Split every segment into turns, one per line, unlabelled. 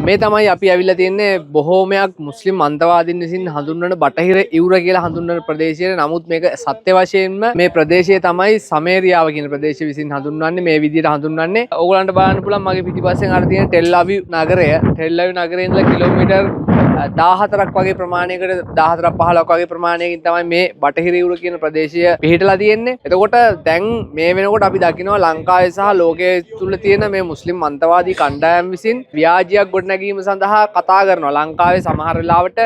මේ තමයි අපි ඇවිල්ලා තියෙන්නේ බොහෝමයක් මුස්ලිම් අන්තවාදීන් විසින් හඳුන්වන බටහිර ඉවුර කියලා හඳුන්වන ප්‍රදේශය. නමුත් මේක සත්‍ය වශයෙන්ම මේ ප්‍රදේශය තමයි සමේරියාව කියන ප්‍රදේශය විසින් හඳුන්වන්නේ, මේ විදිහට හඳුන්වන්නේ. ඕගොල්ලන්ට බලන්න පුළුවන් මගේ පිටිපස්සෙන් අර තියෙන ටෙල් අවිව් නගරය. ටෙල් අවිව් නගරේ ඉඳලා කිලෝමීටර් 14ක් වගේ ප්‍රමාණයකට, 14ක් 15ක් වගේ ප්‍රමාණයකින් තමයි මේ බටහිර ඉවුර කියන ප්‍රදේශය පිහිටලා තියෙන්නේ. එතකොට දැන් මේ වෙනකොට අපි දකිනවා ලංකාවේ සහ ලෝකයේ තුල තියෙන මේ මුස්ලිම් අන්තවාදී කණ්ඩායම් විසින් ව්‍යාජයක් ගොඩනැගීම සඳහා කතා කරනවා. ලංකාවේ සමහර වෙලාවට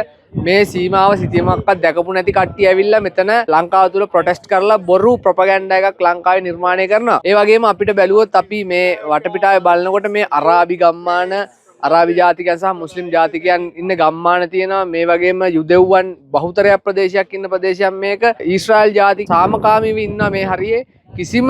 මේ සීමාව සිතියමක්වත් දැකපු නැති කට්ටිය ඇවිල්ලා මෙතන ලංකාව තුල ප්‍රොටෙස්ට් කරලා බොරු ප්‍රොපගැන්ඩා එකක් ලංකාවේ නිර්මාණය කරනවා. ඒ වගේම අපිට බැලුවොත් අපි මේ වටපිටාවේ බලනකොට මේ අරාබි ගම්මාන, අරාබි ජාතිකයන් සහ මුස්ලිම් ජාතිකයන් ඉන්න ගම්මාන තියෙනවා. මේ වගේම යුදෙව්වන් බහුතරයක් ප්‍රදේශයක් ඉන්න ප්‍රදේශයක් මේක. ඊශ්‍රායල් ජාති සාමකාමීව ඉන්නවා. මේ හරියේ කිසිම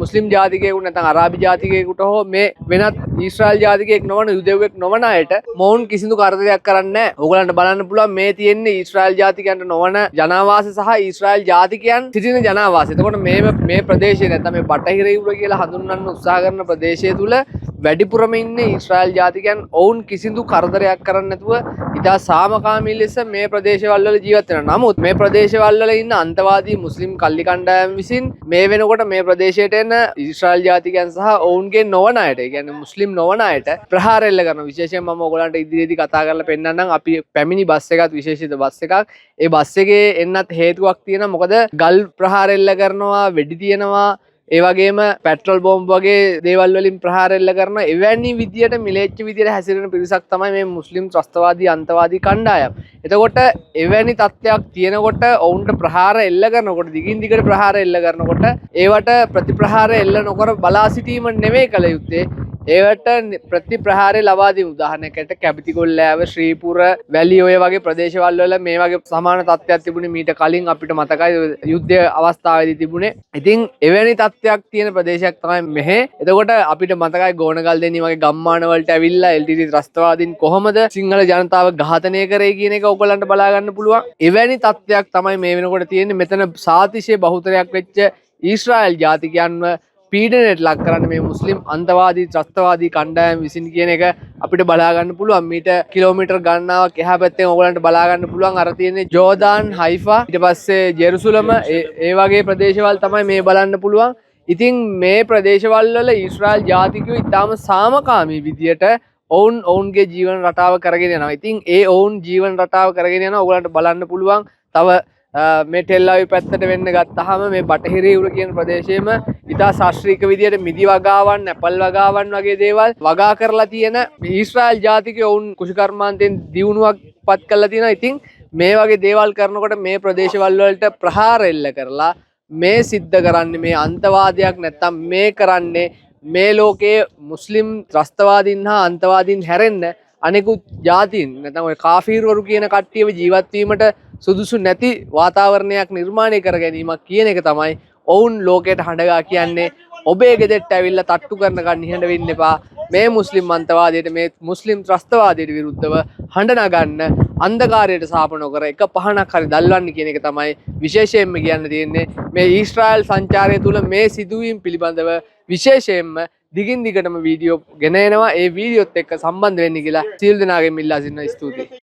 මුස්ලිම් ජාතිකයෙකුට නැත්නම් අරාබි ජාතිකයෙකුට හෝ මේ වෙනත් ඊශ්‍රායල් ජාතිකයෙක් නොවන යුදෙව්වෙක් නොවන අයට මොවුන් කිසිදු කරදරයක් කරන්නේ නැහැ. ඕගොල්ලන්ට බලන්න පුළුවන් මේ තියෙන්නේ ඊශ්‍රායල් ජාතිකයන්ට නොවන ජනාවාස සහ ඊශ්‍රායල් ජාතිකයන් සිටින ජනාවාස. එතකොට මේ මේ ප්‍රදේශය නැත්නම් මේ බටහිර ඉවුර කියලා හඳුන්වන්න උත්සාහ කරන ප්‍රදේශය තුල වැඩිපුරම ඉන්නේ ඊශ්‍රායල් ජාතිකයන්. ඔවුන් කිසිදු කරදරයක් කරන්නේ නැතුව ඉතා සාමකාමී ලෙස මේ ප්‍රදේශවල වල ජීවත් වෙනවා. නමුත් මේ ප්‍රදේශවල වල ඉන්න අන්තවාදී මුස්ලිම් කල්ලි කණ්ඩායම් විසින් මේ වෙනකොට මේ ප්‍රදේශයට එන ඊශ්‍රායල් ජාතිකයන් සහ ඔවුන්ගේ නොවන අයට, ඒ කියන්නේ මුස්ලිම් නොවන අයට ප්‍රහාර එල්ල කරනවා. විශේෂයෙන් මම ඔයගොල්ලන්ට ඉදිරියේදී කතා කරලා පෙන්නන්නම්, අපි පැමිණි බස් එකත් විශේෂිත බස් එකක්. ඒ බස් එකේ එන්නත් හේතුවක් තියෙනවා. මොකද ගල් ප්‍රහාර එල්ල කරනවා, වෙඩි තියනවා, ඒ වගේම පෙට්‍රල් බෝම්බ වගේ දේවල් වලින් ප්‍රහාර එල්ල කරනවා. එවැනි විදියට මිලේච්ඡ විදියට හැසිරෙන පිරිසක් තමයි මේ මුස්ලිම් ත්‍රස්තවාදී අන්තවාදී කණ්ඩායම්. එතකොට එවැනි තත්ත්වයක් තියෙනකොට ඔවුන්ට ප්‍රහාර එල්ල කරනකොට, දිගින් දිගට ප්‍රහාර එල්ල කරනකොට ඒවට ප්‍රතිප්‍රහාර එල්ල නොකර බලා සිටීම නෙවෙයි කළ යුත්තේ. ඒවට ප්‍රතිප්‍රහාරය ලබා දීම. උදාහරණයකට කැබිතිගොල්ලෑව, ශ්‍රීපුර, වැලි ඔය වගේ ප්‍රදේශවල වල මේ වගේ සමාන තත්ත්වයක් තිබුණේ මීට කලින්, අපිට මතකයි යුද්ධ අවස්ථාවේදී තිබුණේ. ඉතින් එවැනි තත්ත්වයක් තියෙන ප්‍රදේශයක් තමයි මෙහෙ. එතකොට අපිට මතකයි ගෝනගල් දෙනි වගේ ගම්මාන වලට ඇවිල්ලා LTT ත්‍රස්තවාදීන් කොහොමද සිංහල ජනතාව ඝාතනය කරේ කියන එක ඔයගොල්ලන්ට බලා ගන්න පුළුවන්. එවැනි තත්ත්වයක් තමයි මේ වෙනකොට තියෙන්නේ. මෙතන සාතිශය බහුතරයක් වෙච්ච ඊශ්‍රායල් ජාතිකයන්ව පීඩනයට ලක් කරන්න මේ මුස්ලිම් අන්තවාදී ත්‍රස්තවාදී කණ්ඩායම් විසින් කියන එක අපිට බලා ගන්න පුළුවන්. මීට කිලෝමීටර් ගණනාවක් එහා පැත්තෙන් ඔයගොල්ලන්ට බලා ගන්න පුළුවන් අර තියෙන්නේ ජෝර්දාන්, හයිෆා, ඊට පස්සේ ජෙරුසලම, ඒ වගේ ප්‍රදේශවල් තමයි මේ බලන්න පුළුවන්. ඉතින් මේ ප්‍රදේශවල් වල ඊශ්‍රායල් ජාතිකයෝ ඉතාම සාමකාමී විදියට ඔවුන් ඔවුන්ගේ ජීවන රටාව කරගෙන යනවා. ඉතින් ඒ ඔවුන් ජීවන රටාව කරගෙන යනවා ඔයගොල්ලන්ට බලන්න පුළුවන්. තව මේ ටෙල් අවිව් පැත්තට වෙන්න ගත්තාම මේ බටහිර ඉවුර කියන ප්‍රදේශයේම ඉතා ශාස්ත්‍රීය විදියට මිදි වගාවන්, ඇපල් වගාවන් වගේ දේවල් වගා කරලා තියෙන ඊශ්‍රායල් ජාතිකයෝ ඔවුන් කෘෂිකර්මාන්තයෙන් දියුණුවක් පත් කරලා තියෙනවා. ඉතින් මේ වගේ දේවල් කරනකොට මේ ප්‍රදේශවල් වලට ප්‍රහාර එල්ල කරලා මේ සිද්ධ කරන්නේ මේ අන්තවාදයක් නැත්තම් මේ කරන්නේ මේ ලෝකයේ මුස්ලිම් ත්‍රස්තවාදීන් හා අන්තවාදීන් හැරෙන්න අනෙකුත් ජාතීන් නැත්නම් ඔය කාෆීර්වරු කියන කට්ටියව ජීවත් වීමට සුදුසු නැති වාතාවරණයක් නිර්මාණය කර ගැනීමක් කියන එක තමයි ඔවුන් ලෝකයට හඬගා කියන්නේ. ඔබේ ගෙදරට ඇවිල්ලා තට්ටු කරනකන් නිහඬ වෙන්න එපා. මේ මුස්ලිම් අන්තවාදයට, මේ මුස්ලිම් ත්‍රස්තවාදයට විරුද්ධව හඬ නගන්න, අන්ධකාරයට සාප නොකර එක පහනක් හරි දල්වන්න කියන එක තමයි විශේෂයෙන්ම කියන්න තියෙන්නේ. මේ ඊශ්‍රායල් සංචාරය තුළ මේ සිදුවීම් පිළිබඳව විශේෂයෙන්ම දිගින් දිගටම වීඩියෝ ගෙන එනවා. ඒ වීඩියෝත් එක්ක සම්බන්ධ වෙන්න කියලා සියලු දෙනාගෙන් ඉල්ලා සිටිනවා. ස්තුතියි.